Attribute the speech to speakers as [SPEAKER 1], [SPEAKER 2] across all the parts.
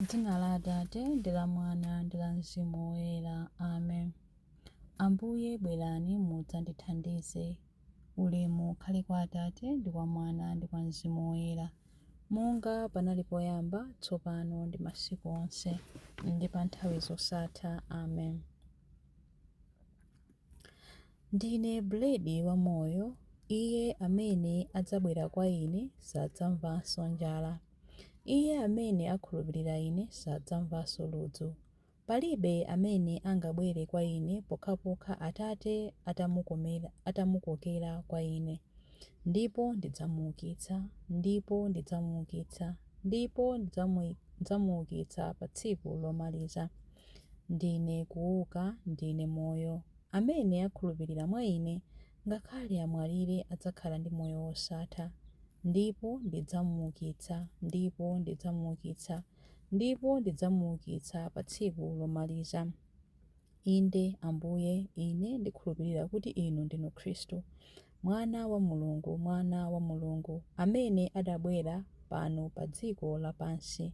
[SPEAKER 1] M'dzina la Atate, ndi la Mwana, ndi la Mzimu Woyera. Amen. Ambuye bwerani mudzandithandize. Ulemu ukhale kwa Atate, ndi kwa Mwana, ndi kwa Mzimu Woyera, monga panali poyamba, tsopano, ndi masiku onse, ndi pa nthawi zosatha. Amen. Ndine buledi wa moyo, iye amene adzabwera kwa ine sadzamvanso njala. Iye amene akhulupirira Ine sadzamvanso ludzu. Palibe amene angabwere kwa Ine pokhapokha Atate atamukokera kwa Ine, ndipo ndidzamuukitsa, ndipo ndidzamuukitsa, ndipo ndidzamuukitsa pa tsiku lomaliza. Ndine kuuka, ndine moyo. Amene akhulupirira mwa Ine, ngakhale amwalire adzakhala ndi moyo wosatha. Ndipo ndidzamuukitsa, ndipo ndidzamuukitsa, ndipo ndidzamuukitsa pa tsiku lomaliza. Inde, Ambuye, ine ndikhulupirira kuti Inu ndinu Khristu, Mwana wa Mulungu, Mwana wa Mulungu, amene adabwera pano pa dziko lapansi.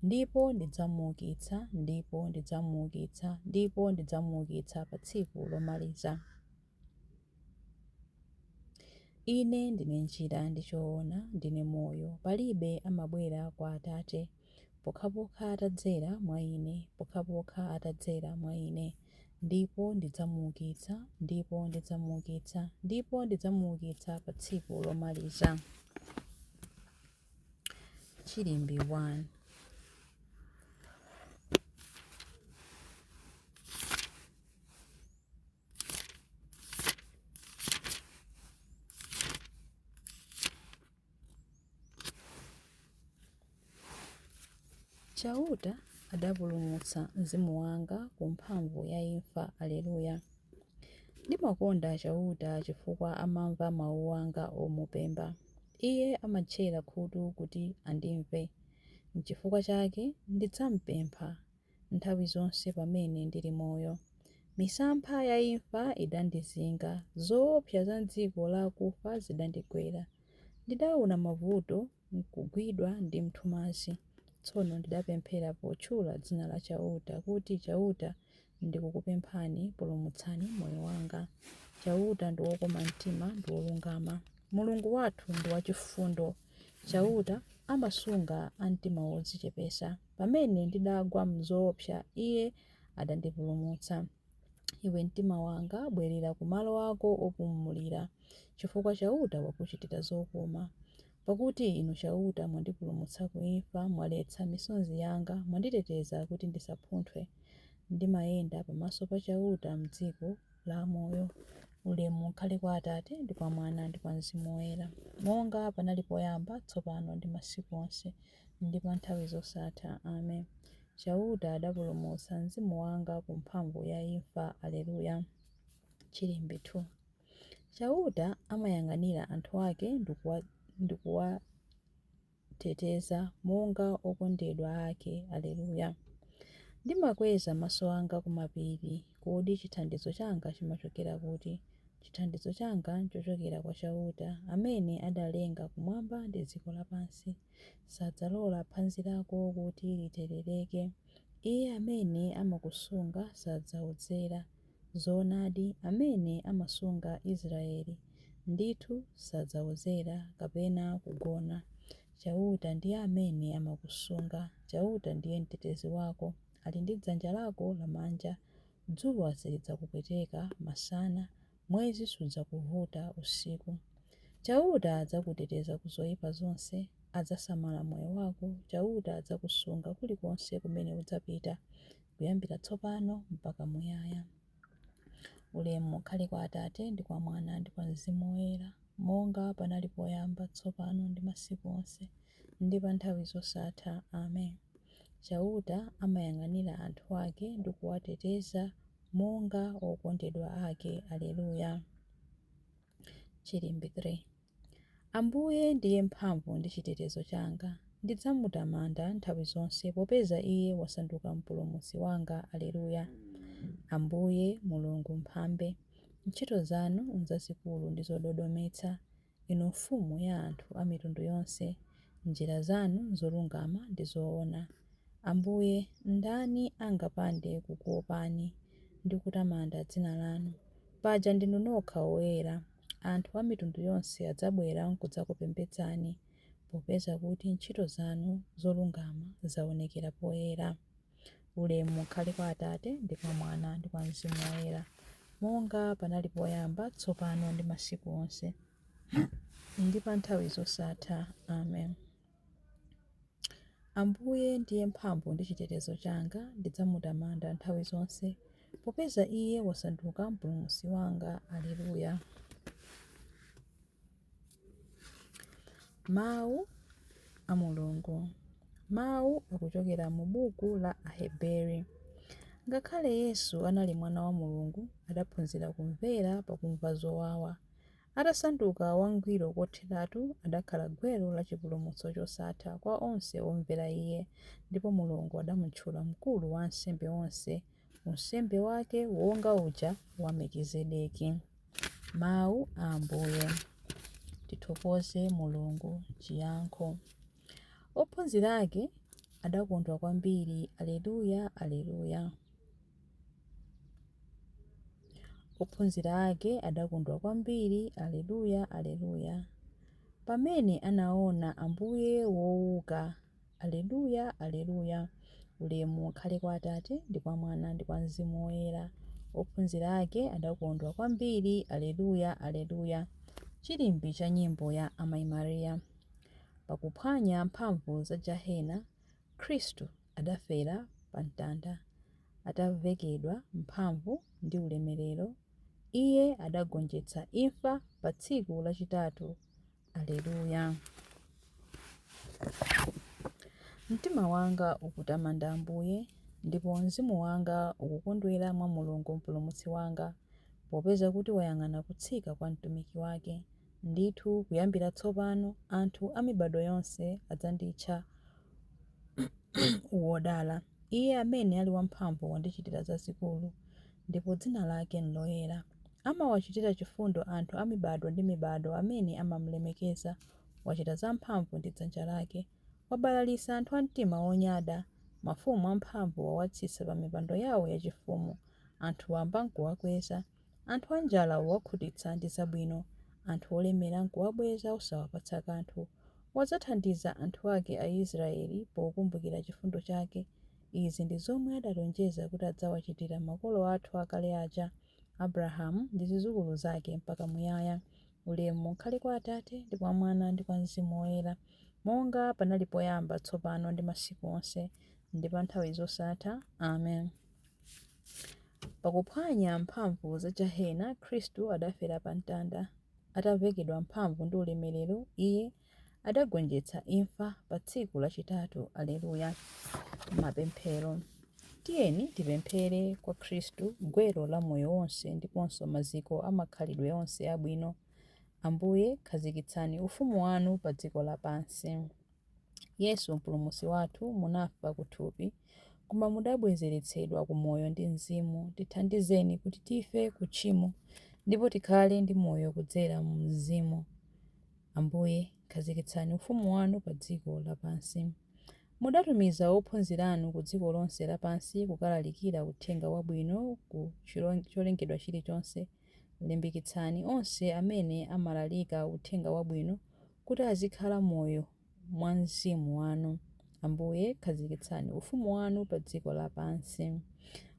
[SPEAKER 1] Ndipo ndidzamuukitsa, ndipo ndidzamuukitsa, ndipo ndidzamuukitsa pa tsiku lomaliza. Ine ndine njira ndi choona, ndine moyo. Palibe amabwera kwa Atate, pokhapokha atadzera mwa Ine, pokhapokha atadzera mwa Ine. Ndipo ndidzamuukitsa, ndipo ndidzamuukitsa, ndipo ndidzamuukitsa pa tsiku lomaliza. Chilimbi 1. Chauta adapulumutsa mzimu wanga ku mphamvu ya imfa. Alleluya. Ndimakonda Chauta chifukwa amamva mau anga omupempha. Iye amatchera khutu kuti andimve. Nchifukwa chake ndidzampempha nthawi zonse pamene ndili moyo. Misampha ya imfa idandizinga, zoopsa za m'dziko la akufa zidandigwera. Ndidaona mavuto nkugwidwa ndi nthumanzi. Tsono ndidapemphera potchula dzina la Chauta kuti, Chauta, ndikukupemphani, pulumutsani moyo wanga. Chauta ndi wokoma mtima ndi wolungama. Mulungu wathu ndi wachifundo. Chauta amasunga a mtima wodzichepetsa. Pamene ndidagwa m'zoopsa, Iye adandipulumutsa. Iwe mtima wanga, bwerera ku malo ako opumulira, chifukwa Chauta wakuchitira zokoma. Pakuti Inu Chauta mwandipulumutsa ku imfa, mwaletsa misozi yanga, mwanditeteza kuti ndisapunthwe. Ndimayenda pamaso pa Chauta m'dziko la amoyo. Ulemu ukhale kwa Atate, ndi kwa Mwana, ndi kwa Mzimu Woyera, monga panali poyamba, tsopano, ndi masiku onse, ndi pa nthawi zosatha. Amen. Chauta adapulumutsa mzimu wanga ku mphamvu ya imfa. Alleluya. Chilimbi 2. Chauta amayang'anira anthu ake ndikuwateteza monga okondedwa ake. Alleluya. Ndimakweza maso anga ku mapiri. Kodi chithandizo changa chimachokera kuti? Chithandizo changa nchochokera kwa Chauta, amene adalenga kumwamba ndi dziko lapansi. Sadzalola phazi lako kuti literereke. Iye amene amakusunga sadzawodzera. Zoonadi, amene amasunga Israele, ndithu sadzawodzera kapena kugona. Chauta ndiye amene amakusunga, Chauta ndiye mtetezi wako, ali ndi dzanja lako lamanja. Dzuwa silidzakupweteka masana, mwezi sudzakuvuta usiku. Chauta adzakuteteza ku zoipa zonse, adzasamala moyo wako. Chauta adzakusunga kulikonse kumene udzapita, kuyambira tsopano mpaka muyaya. Ulemu ukhale kwa Atate, ndi kwa Mwana, ndi kwa Mzimu Woyera, monga panali poyamba, tsopano, ndi masiku onse, ndi pa nthawi zosatha. Amen. Chauta amayang'anira anthu ake ndi kuwateteza monga okondedwa ake. Alleluya. Chilimbi 3. Ambuye ndiye mphamvu ndi chitetezo changa. Ndidzamutamanda nthawi zonse popeza Iye wasanduka Mpulumutsi wanga. Alleluya. Ambuye, Mulungu Mphambe, ntchito zanu nzazikulu ndi zododometsa, Inu Mfumu ya anthu a mitundu yonse, njira zanu nzolungama ndi zoona. Ambuye, ndani angapande kukuopani ndi kutamanda dzina lanu? Paja ndinu nokha woyera. Anthu a mitundu yonse adzabwera n'kudzakupembedzani, popeza kuti ntchito zanu zolungama zaonekera poyera. Ulemu ukhale kwa Atate, ndi kwa Mwana, ndi kwa Mzimu Woyera, monga panali poyamba, tsopano ndi masiku onse, ndi pa nthawi zosatha. Amen. Ambuye ndiye mphamvu ndi chitetezo changa, ndidzamutamanda nthawi zonse, popeza Iye wasanduka Mpulumutsi wanga. Alleluya. Mawu a Mulungu. Mawu akuchokera mu buku la Aheberi. Ngakhale Yesu anali mwana wa Mulungu, adaphunzira kumvera pakumva zowawa. Atasanduka wangwiro kotheratu, adakhala gwero la chipulumutso chosatha kwa onse omvera Iye, ndipo Mulungu adamutchula Mkulu wa ansembe onse, unsembe wake wonga uja wa Melkizedeki. Mawu a Ambuye. Tithokoze Mulungu. Chiyankho. Ophunzira ake adakondwa kwambiri. Alleluya, Alleluya. Ophunzira ake adakondwa kwambiri. Alleluya, Alleluya. Pamene anaona Ambuye wouka. Alleluya, Alleluya. Ulemu ukhale kwa Atate, ndi kwa Mwana, ndi kwa Mzimu Woyera. Ophunzira ake adakondwa kwambiri. Alleluya, Alleluya. Chilimbi cha nyimbo ya Amayi Maria. Pakuphwanya mphamvu za jahena, Khristu adafera pa mtanda. Atavekedwa mphamvu ndi ulemerero, Iye adagonjetsa imfa pa tsiku lachitatu. Alleluya. Mtima wanga ukutamanda Ambuye, ndipo mzimu wanga ukukondwera mwa Mulungu Mpulumutsi wanga, popeza kuti wayang'ana kutsika kwa mtumiki wake. Ndithu kuyambira tsopano anthu a mibadwo yonse adzanditcha wodala. Iye amene ali wamphamvu wandichitira zazikulu, ndipo dzina lake n'loyera. Amawachitira chifundo anthu a mibadwo ndi mibadwo amene amamlemekeza. Wachita zamphamvu ndi dzanja lake. Wabalalitsa anthu a mtima wonyada. Mafumu amphamvu wawatsitsa pa mipando yawo yachifumu, anthu wamba n'kuwakweza. Anthu anjala wawakhutitsa ndi zabwino, anthu olemera n'kuwabweza osawapatsa kanthu. Wadzathandiza anthu ake Aisraeli pokumbukira chifundo chake. Izi ndi zomwe adalonjeza kuti adzawachitira makolo athu akale aja, Abrahamu ndi zidzukulu zake mpaka muyaya. Ulemu ukhale kwa Atate, ndi kwa Mwana, ndi kwa Mzimu Woyera, monga panali poyamba, tsopano ndi masiku onse, ndi pa nthawi zosatha. Amen. Pakuphwanya mphamvu za jahena, Khristu adafera pa mtanda. Atavekedwa mphamvu ndi ulemerero, Iye adagonjetsa imfa pa tsiku lachitatu. Alleluya. Mapemphero. Tiyeni tipemphere kwa Khristu, gwero la moyo wonse ndiponso maziko a makhalidwe onse abwino. Ambuye, khazikitsani ufumu wanu pa dziko lapansi. Yesu Mpulumutsi wathu, munafa kuthupi, koma mudabwezeretsedwa ku moyo ndi Mzimu. Tithandizeni kuti tife ku tchimo ndipo tikhale ndi moyo kudzera mu Mzimu. Ambuye, khazikitsani ufumu wanu pa dziko lapansi. Mudatumiza ophunzira anu ku dziko lonse lapansi kukalalikira Uthenga Wabwino ku cholengedwa chilichonse. Limbikitsani onse amene amalalika Uthenga Wabwino kuti azikhala moyo mwa Mzimu wanu. Ambuye, khazikitsani ufumu wanu pa dziko lapansi.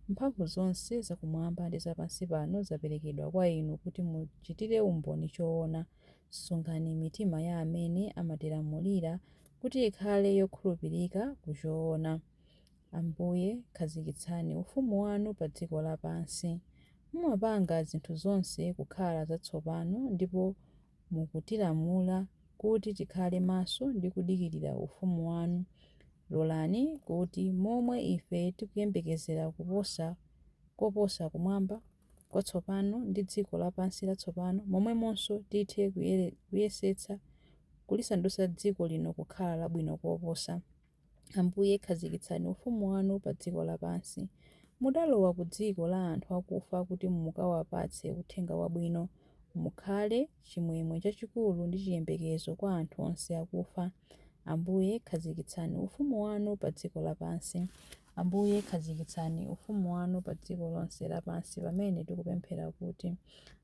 [SPEAKER 1] Mphamvu zonse za kumwamba ndi za pansi pano zaperekedwa kwa inu kuti muchitire umboni choona. Sungani mitima ya amene amatilamulira kuti ikhale yokhulupirika ku choona. Ambuye, khazikitsani ufumu wanu pa dziko lapansi. Mumapanga zinthu zonse kukhala zatsopano ndipo mukutilamula kuti tikhale maso ndi kudikirira ufumu wanu. Lolani kuti momwe ife tikuyembekezera koposa kumwamba kwatsopano ndi dziko lapansi latsopano, momwemonso tithe kuyesetsa kulisandutsa dziko lino kukhala labwino koposa. Ambuye, khazikitsani ufumu wanu pa dziko lapansi. Mudalowa ku dziko la anthu akufa kuti mukawapatse uthenga wabwino. Mukhale chimwemwe chachikulu ndi chiyembekezo kwa anthu onse akufa. Ambuye, khazikitsani ufumu wanu pa dziko lapansi. Ambuye, khazikitsani ufumu wanu pa dziko lonse lapansi pamene tikupemphera kuti,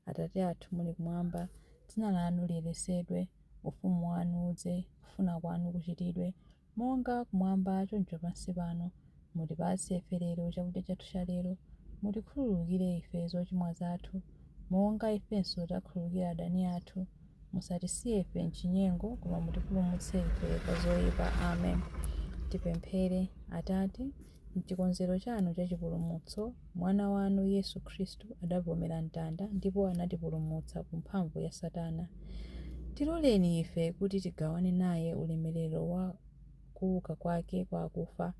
[SPEAKER 1] Atate athu muli kumwamba, dzina lanu liyeretsedwe, ufumu wanu udze, kufuna kwanu kuchitidwe, monga kumwamba choncho pansi pano. Mutipatse ife lero chakudya chathu cha lero. Mutikhululukire ife zochimwa zathu, monga ifenso takhululukira adani athu. Musatisiye ife m'chinyengo, koma mutipulumutse ife kwa zoyipa. Amen. Tipemphere. Atate, m'chikonzero chanu cha chipulumutso, Mwana wanu Yesu Khristu adavomera mtanda ndipo anatipulumutsa ku mphamvu ya Satana. Tiloleni ife kuti tigawane naye ulemerero wa kuuka kwake kwa akufa,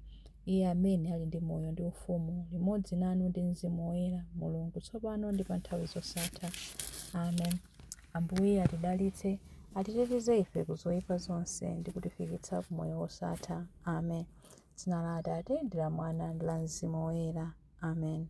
[SPEAKER 1] Iye amene ali ndi moyo ndi ufumu, limodzi nanu ndi Mzimu Woyera, Mulungu, tsopano ndi pa nthawi zosatha. Amen. Ambuye atidalitse, atiteteze ife ku zoyipa zonse ndi kutifikitsa ku moyo wosatha. Amen. Dzina la Atate ndi la Mwana ndi la Mzimu Woyera. Amen.